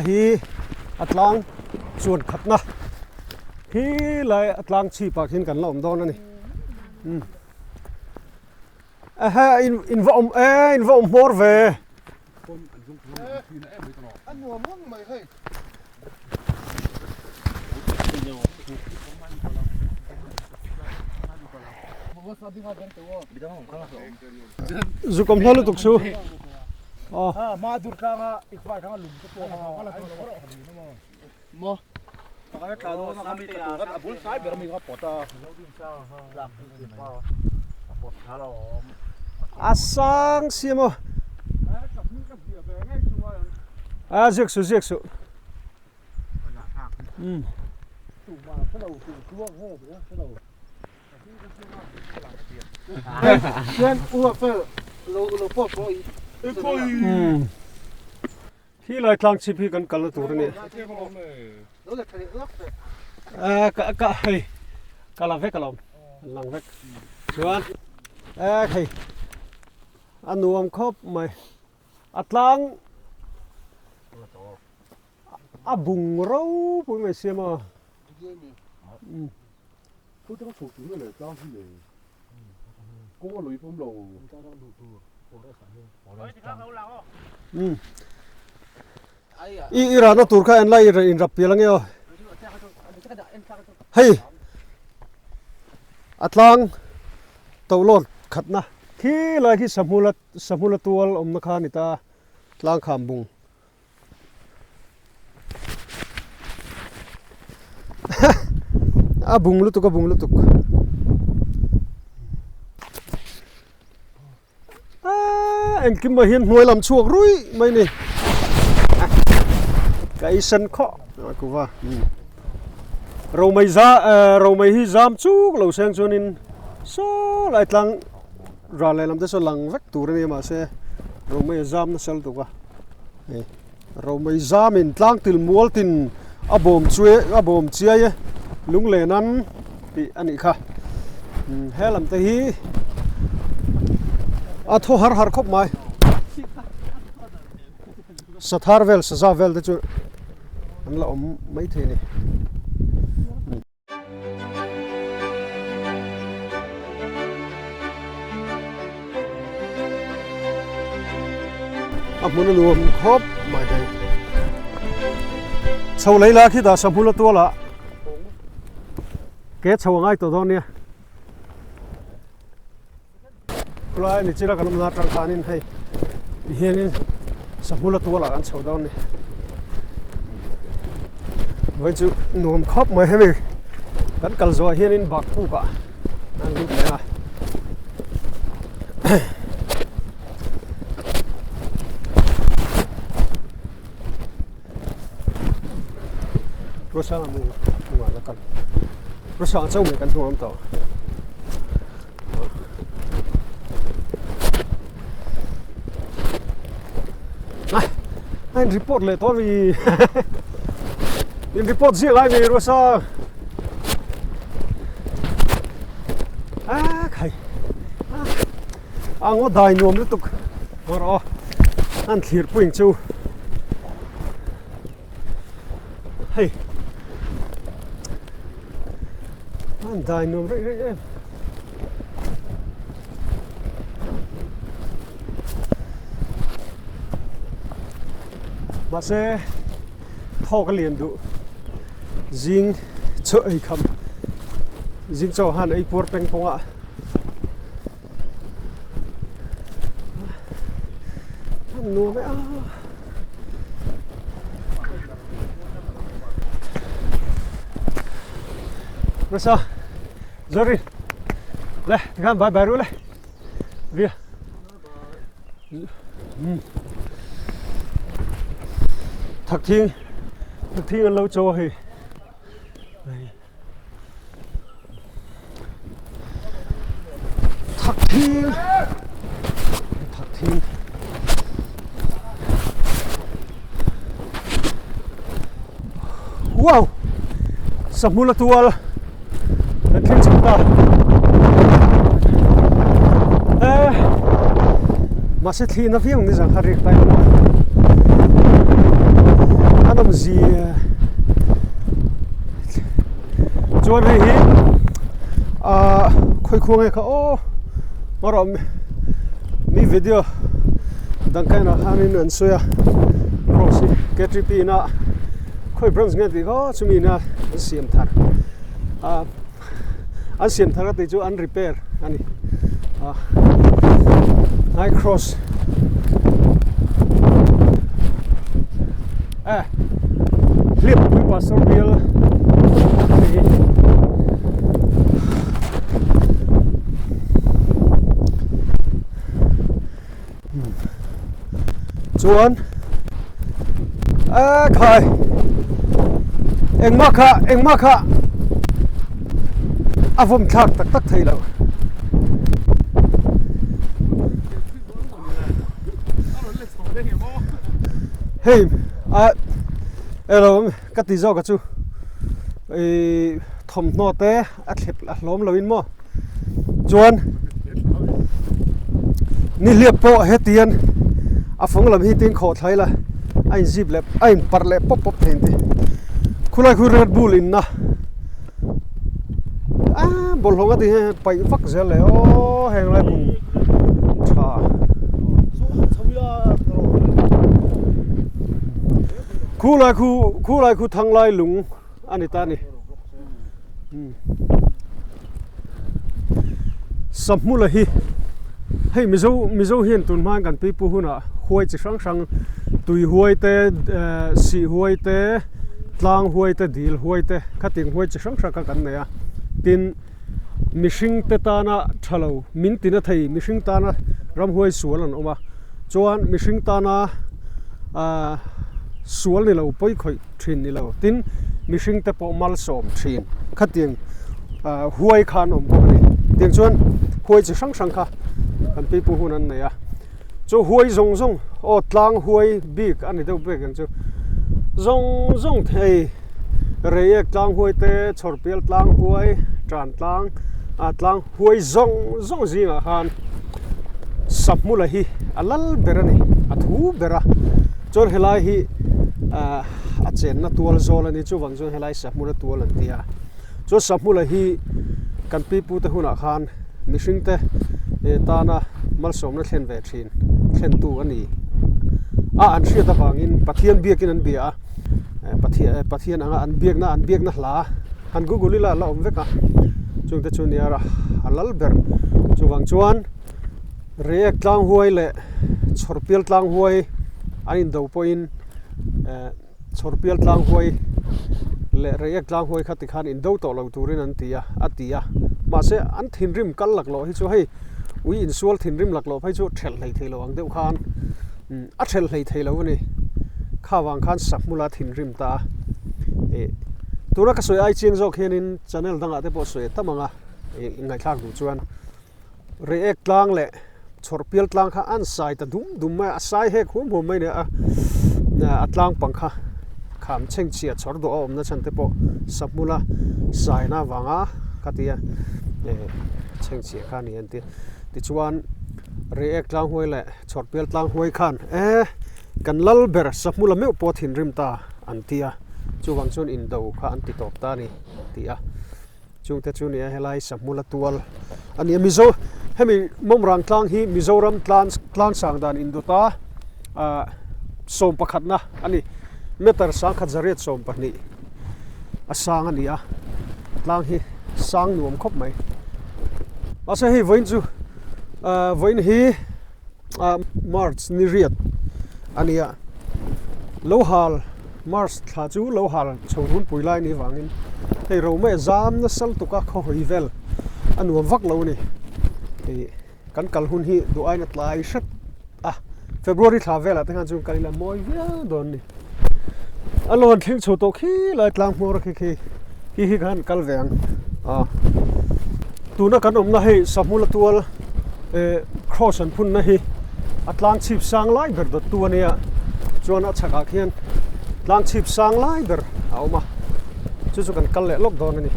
hi a tlang chuan khatna khi lai a tlang chhipah khian kan la awm dawn a ni umm ehe in in va awm e in va awm hmawr ve. Zuk awm hla lutuk chu a sang siam aw a ziak suh ziak suh umm. Khi lai tlang chhip hi kan kalna tur a ni. Ka ka hei ka la vek alawm an lang vek chuan hei a nuam khawp mai a tlang a bung ropui mai siam a. I i rahna tur kha en lai in rap pial ange aw hei a tlang tohlawt khatna khi lai khi sahmula sahmula tual awmna kha a ni ta tlang kham bung. A bung lutuk a bung lutuk aaa engkim ah hian hnuai lam chhuak ruih mai a ni ka ei sen khawh a kuva romei za ehh romei hi zam chuk lo seng chuanin saw lai tlang ral lehlam te saw lang vek tur a ni a mahse romei a zam nasa lutuk a. Hei Romei zamin tlangtil mual tin a bawm chuai a bawm chiai e lunglen an tih a nih kha he lam te hi a thaw har har khawp mai sathar vel saza vel te chu an la awm maithei a ni. A hmun a nuam khawp mai hei. Chho lei lai khi dah sahmul a tual ah ke chho a ngai tawh dawn nia. Khulai ni chila kan awm na atang khanin hei tihianin sahmul a tual ah kan chho dawn a ni. Vawiin chu nuam khawp mai hemi kan kal zawh ah hianin bak puk ah an lut leh a. Rosanga mu hnungah la kal Rosanga chauh mai kan hnung awm tawh. A in report leh tawh ami in report ziah lai mi Rosang a khai a ngaw dai nuam lutuk awr aw an thlir puing chu hei an dai nuam rei rei em mahse thawk a lian duh zing chaw ei kham zing chaw han ei puar peng pawng ah. Nuam e a. Rasa Zori le tikhan bye bye ru le via thak thing thak thing an lo chaw hei Thak thing thak thing wow sahmul a tual kan thleng chho ta eh mahse thli na viau ni zang kha rik tai lo a an Awmzia chuan hei hi ah khawi khuang nge kha aw ngarawh mi video dang ka enah khanin an sawi a cross hi ktp in a khawi branch nge tih kha aw chumi ina an siam thar ah an siam thar a tih chu an repair a ni ah hnai cross eh hliap pui pastor bial hei hi Chuan a khai engmah kha engmah kha a vawm thlak tak tak thei lo. Hei a elo ka ti zawk a chu ih thawmhnaw te a thlep a hlawm lo in maw. Chuan nihliap pawh hetian a fawng lam hi tin khawh thlai la a inzip leh a inparh leh pawp pawp thei ang ti. Khulai khu Red Bull inna ah bawlhhlawh nga ti hian paih vak zel leh aw heng lai hmun tha. Khulai khu khulai khu thanglai lung a ni ta a ni. Sahmula hi hei mizo mizo hian tun hma kan pipu hunah huai chi hrang hrang tui huai te ehh sih huai te tlang huai te dil huai te khatiang huai chi hrang hrang kha kan nei a tin mihring te tana tha lo min tina thei mihring tana ramhuai sual an awm a chuan mihring tana ahh sual ni lo pawi khawih. thin ni lo. Tin, mihring te pawh malsawm thin. Khatiang huai kha an awm bawk a ni. Tiang chuan huai chi hrang hrang kha kan pipu hun an nei a. Chu huai zawng zawng, aw tlang huai bik a ni deuh bik ang chu. Zawng zawng thei Reiek tlang huai te, Chhawrpial tlang huai, Tan tlang, ah tlang huai zawng zawng zingah khan Sahmula hi a lal ber a ni, a thu ber a. Chuan helai hi ah a chenna tual zawl a ni chuvang chuan helai Sahmula tual an ti a. Chuan Sahmula hi kan pipu te hunah khan mihring te tana malsawmna thlen ve thin thlentu a ni a an hriat avangin Pathian biakin an bia a Pathian Pathian anga an biakna an biakna hla han google ila a la awm vek a chungte chu nia a lal ber chuvang chuan Reiek tlang huai leh Chhawrpial tlang huai an indo pawhin eh Chhawrpial tlang huai leh Reiek tlang huai kha tikhan indo tawh lo turin an ti a a ti a mahse an thinrim kal laklawh hi chu hei ui insual thinrim laklawh phei chu thelh hlei thei lo ang deuh khan a thelh hlei thei lo a ni kha vang khan sahmula thinrim ta a ih tuna ka sawi ai chiang zawk hianin channel dangah te pawh sawi a tam ang a ih ngaihthlak duh chuan. Reiek tlang leh chhawrhpial tlang kha an sai ta dum dum mai a, a sai hek huam huam mai a ni a, a tlang pang kha kham chhengchhia chhawr duah a awmna chhan te pawh sahmula saina avanga ka ti a, eh chhengchhia kha a ni an ti. Tichuan Reiek tlang huai leh chhawrhpial tlang huai khan eh kan lal ber sahmula meuh pawh a thinrim ta an ti a, chuvang chuan indo kha an ti tawp ta a ni ti a. Chungte chu nia helai Sahmula tual a ni a, Mizo hemi Mawmrang tlang hi Mizoram tlan tlang sang dan indawta ah 11na a ni, meter 1122 a sang a ni a, a tlang hi sang nuam khawp mai. Mahse hei vawiin chu ah vawiin hi ah March ni riat a ni a, lo hal. March thla chu lo hal chho runpui lai ni vangin hei ro mai a zam nasa lutuk a khawhawi vel a nuam vak lo a ni. Hei kan kal hun hi duh aiin a tlai hret a, February thla velah te khan chuan kal ila mawi viau dawn a ni. A lawn thleng chho tawh khi lai tlang hmawr a khi khi khi hi khan kal ve ang a. Tuna kan awmna hei Sahmula tual eh cross an phunna hi a tlang chhip sang lai ber dawttu a nia chuan a chhakah khian tlang chhip sang lai ber a awm a chu chu kan kal leh lawk dawn a ni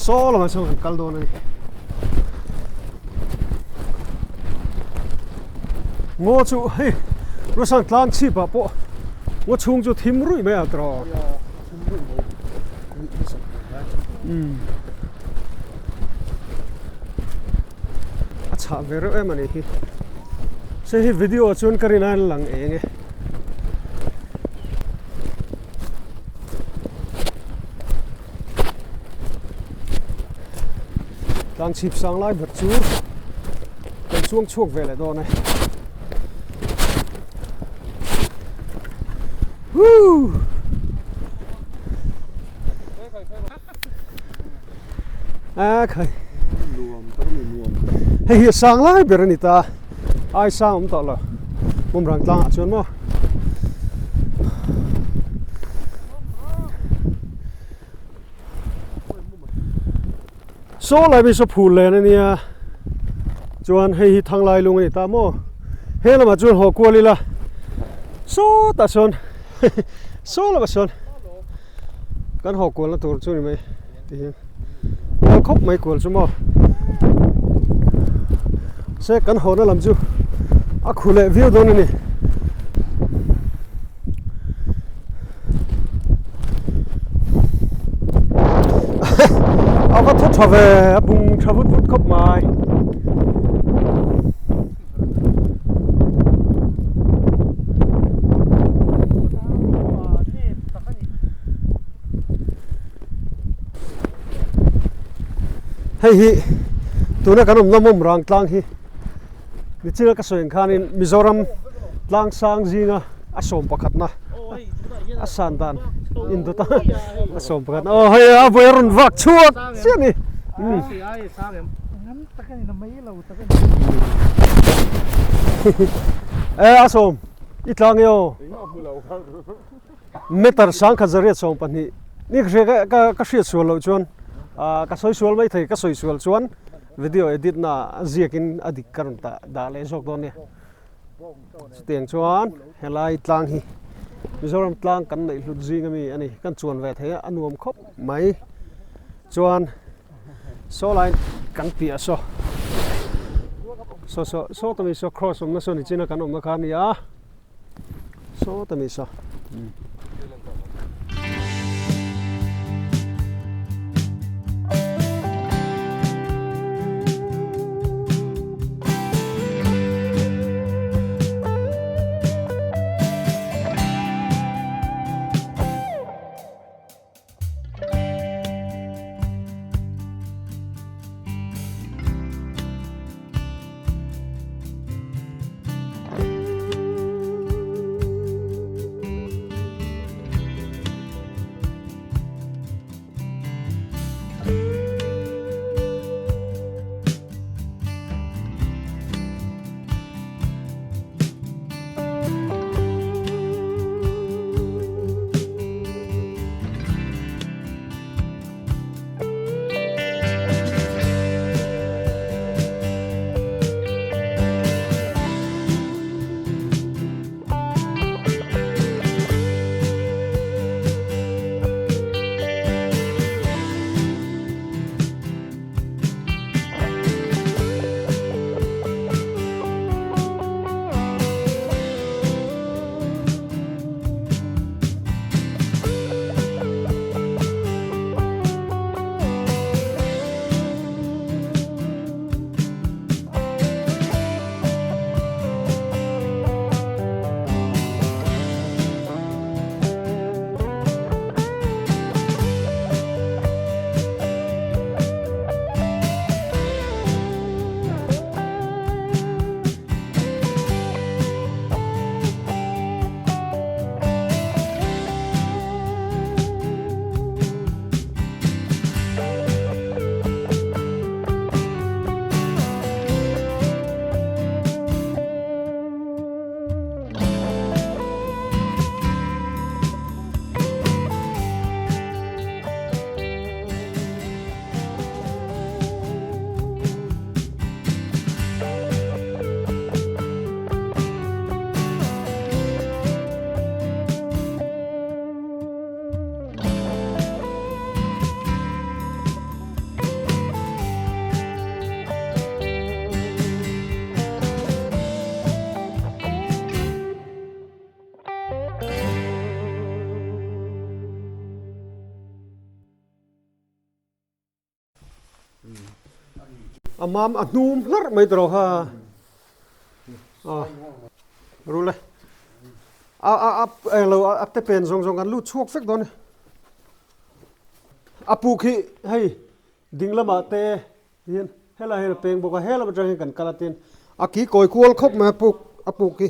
saw lamah chuan kan kal dawn a ni ngaw chu hei. Ruasang tlang chhip ah pawh ngaw chhung chu thim ruih mai a tawh. A chhah ve reuh em a ni hi. Se hi video ah chuan ka rin aiin a lang eng e. Tlang chhip sang lai ber chu kan chuang chhuak ve leh dawn e. Woo! A khai. Hei hi a sang lai ber a ni ta. Ai sang awm tawh lo. Bawmrang tlangah chuan maw. Saw lai mi saw phul len a nia chuan hei hi thang lai lung a ni ta maw he lamah chuan haw kual ila sawtah sawn saw lamah sawn kan haw kualna tur chu ni mai ti hian kual khawp mai kual chu maw se kan hawna lam chu a khu leh viau dawn a ni. A va thaw tha ve a bung tha vut vut khawp mai. Hei hi tuna kan awmna mawmrang tlang hi Nichina ka sawi ang khanin Mizoram tlang sang zinga a sawm pakhatna a san dan indawt a a sawm pakhatna aw hei a vawi a rawn vak chhuak chiah a ni. E a sawm i tlang e aw meter sangkhat zariat 12 ni ka hria ka hriat sual loh chuan ka sawi sual maithei ka sawi sual chuan Video edit na a ziak in a dik ka rawn tah dah leh zawk dawn nia. Chutiang chuan helai tlang hi Mizoram tlang kan neih hlut zing ami a ni. Kan chuan ve thei a, a nuam khawp mai. Chuan saw lai kan piah saw saw saw saw tami saw cross awmna saw nichina kan awmna kha a ni a. Saw tami saw. A mam a hnum hlarh mai tawh kha. Rul e. A a a englo a te pen zawng zawng kan lut chhuak vek dawn e. A puk hi hei ding lamah te hian helai hian a peng bawk a, helam atang hian kan kal a tin a ki kawi kual khawp mai a puk a puk hi.